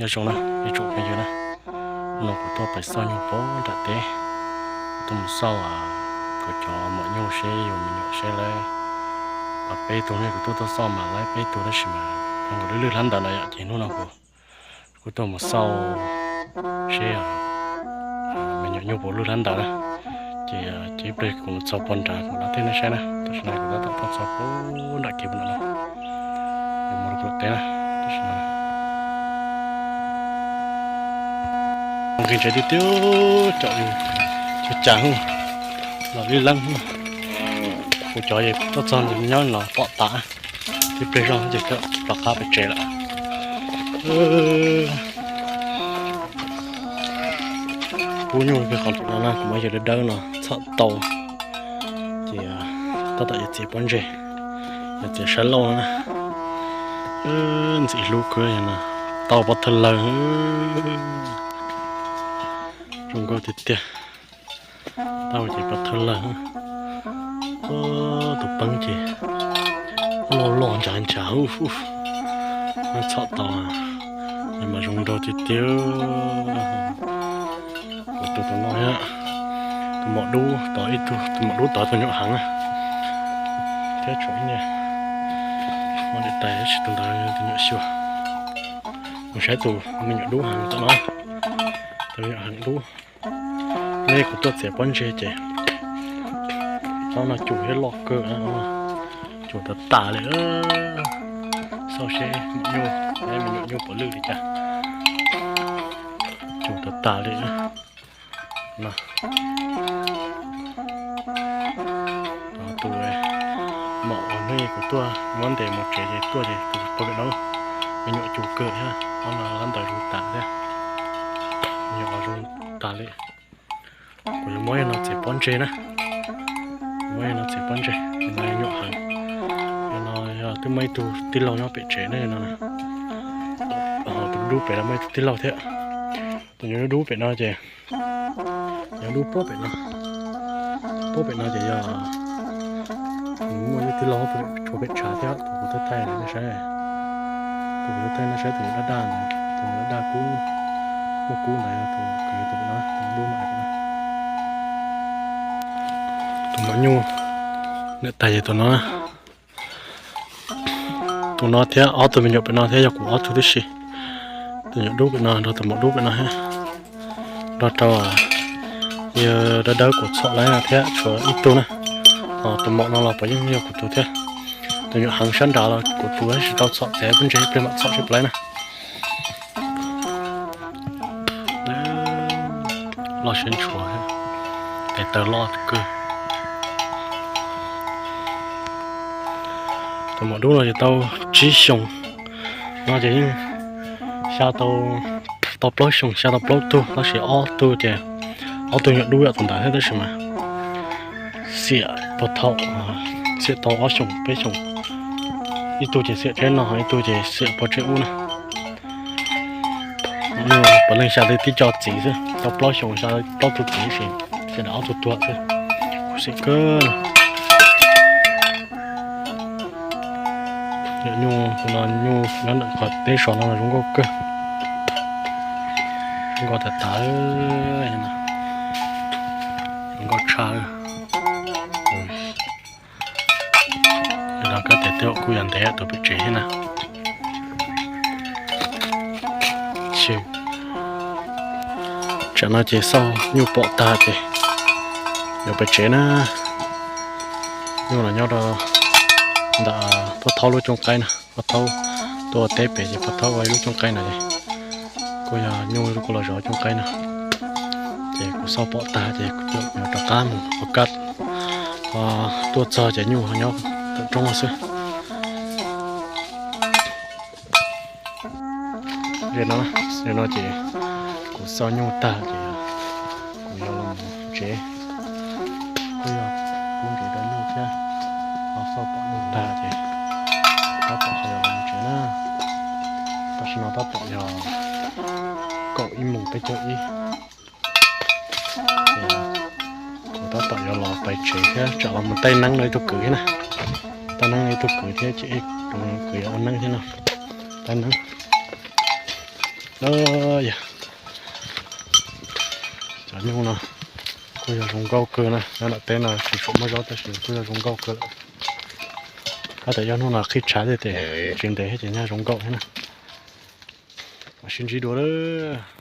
Nyob zoo na ib tsoom phooj ywg na, no kuv tuaj pais xauj nyuj pem nram teb, kuv tuaj mus xauj kuv cov maum nyuj seb yuav me nyuam seb lawv, peb tug ne, kuv tuaj tuaj xauj mas lawv peb tug tab sis mas nkaus lwj lwj hlab ntawd no yom, ces hnub no kuv kuj tuaj mus xauj seb me nyuam nyuj puas lwj hlab ntawd na. Ces ib pliag kuv mus txog pem nrad kuv mam li thaij nej saib na. Tam sim no kuv tab tom tuaj txog pem nram kev pem no, mus rau pem teb na. Tam sim no nqis ntses tiag tiag, cov cas cas los lwj leeb. Kuv cov tuaj txog nyob los pom tas, ib pliag zog ces rov qab pem tsev lawm. Pub nyuj kiag qhov ntawm no na, kuv muab yawg dawb dawb no txhom tau, ces tab tom yuav txiav pob ntseg, yuav txiav sab laug no na. Ntxim hlub kawg no, tau pob thawj lawg, zoo nkauj tiag tiag. Tau ces pob thawj lawg, tus peeb ces loj loj nchav nchav, muab txhom tau mas zoo nraug tiag tiag. Kuv tus tus no thiab, tus maum dub tod ib tug, tus maum dub tod tus nyuam heev na, thiab tshuav ib niag, ua niam tais tab sis tus ntawd tus nyuam xyuas. Mus saib tus me nyuam dub heev tom no, tus me nyuam heev dub. Nej, kuv tuaj txiav pob ntseg ces tsob no cum thiab loj kawg, cum tas tas li. Xauj seb me nyuam nyuj puas lwj li cas. Cum tas tas li no. Tus maum uas hnub kuv tuaj muab ntes mus tsev ces tuaj ces tus pog pem no, me nyuam cum kawg thiab, ob no hlab ntawd zoo tas thiab, me nyuam zoo tas li. Kuv yuav muab no txiav pob ntseg na, muab no txiav pob ntseg, me nyuam heev. No yog twb muaj ib tug tij laug nyob pem tsev ne no, tus dub pem no muaj ib tug tij laug thiab. Tus nyuam dub pem no ces yog dub pob pem no, pob pem no ces yog muaj ib tij laug tshuav pem tshav thiab, tus kuv tuaj thaij nej saib, tus kuv tuaj thaij nej saib tus nyuam daj daj ntawd, tus nyuam daj daj kub, muaj kub ntawd yog tus kwv tus no, tus dub no. Tus maum nyuj niam tais yog tus no. Tus no thiab ob tug me nyuam pem no thiab yog kuv ob tug tib si. Tus nyuam dub pem no nrog tus maum dub pem no thiab, nrog rau yawg dawb dawb kuv txhom lawm thiab tshuav ib tug na. Tus maum no los puas yeej yog kuv tus thiab. Tus nyuam heev sab nrad los kuv tus, tab sis tau txhom txiav pob ntseg ib pliag mam txhom seb puas laiv na. Loj siab ntshua, tes taw loj kawg. Tus maum dub no ces tau tsib xyoos, no ces yeej xya tau, tau plaub xyoos, xya tau plaub tug, tab sis ob tug ces, ob tug nyuam dub yom tus ntawd thiab tab sis mas xiam puag thaum, xiam tau ob xyoos peb xyoos, ib tug ces xiam tseb no, ib tug ces xiam puag tseb ub na. Puav leej xya tau tib co txiv xwb, tau plaub xyoos xya plaub tug txiv, xiam ob tug tuag xwb, khuv xim kawg. Nyuj, tus no nyuj nyob ntawm qhov teb sov no zoo nkauj kawg, zoo nkauj tas tas, zoo nkauj tshaj. Los kab tes twb kuj yog ntev tus pem tsev thiab na. Tsam no ces xauj nyuj pom tag ces yuav pem tsev na. Nyuj los nyob rau ntawm pog thaub lub cooj qaib na, pog thaub tuaj ua teb pem ces pog thaub ua ib lub cooj qaib no ces kuj yog nyuj kuj los zov cooj qaib no. Ces kuv xauj pom tag ces kuv yuav rov qab mus ua kab. Tuaj txog ces nyuj ho nyob tom roob xwb. Ze no, ze no ces kuv xauj nyuj tag ces kuv yuav los mus tsev. Kuj yog pub nkev rau nyuj thiab, ho xauj pom nyuj tag ces tab tom ho yuav los mus tsev na. Tam sim no tab tom yog kaum ib moos peb caug ib. Kuv tab tom yuav los pais tsev thiab tsam los mus taij neeb rau ib tug kwv thiab na. Taij neeb rau ib tug kwv thiab ces kwv yuav ua neeb thiab no. Taij neeb. Yog cov nyuj no kuj yog zoo nkauj kawg na, nyob nram teb no tsis tshua muaj zaub tab sis kuj yog zoo nkauj kawg lawm. Tab tias yog hnub no qhib tshav thiab ces tsis ntev thiab ces nyaj zoo nkauj thiab na. Mam sib ntsib dua lawm.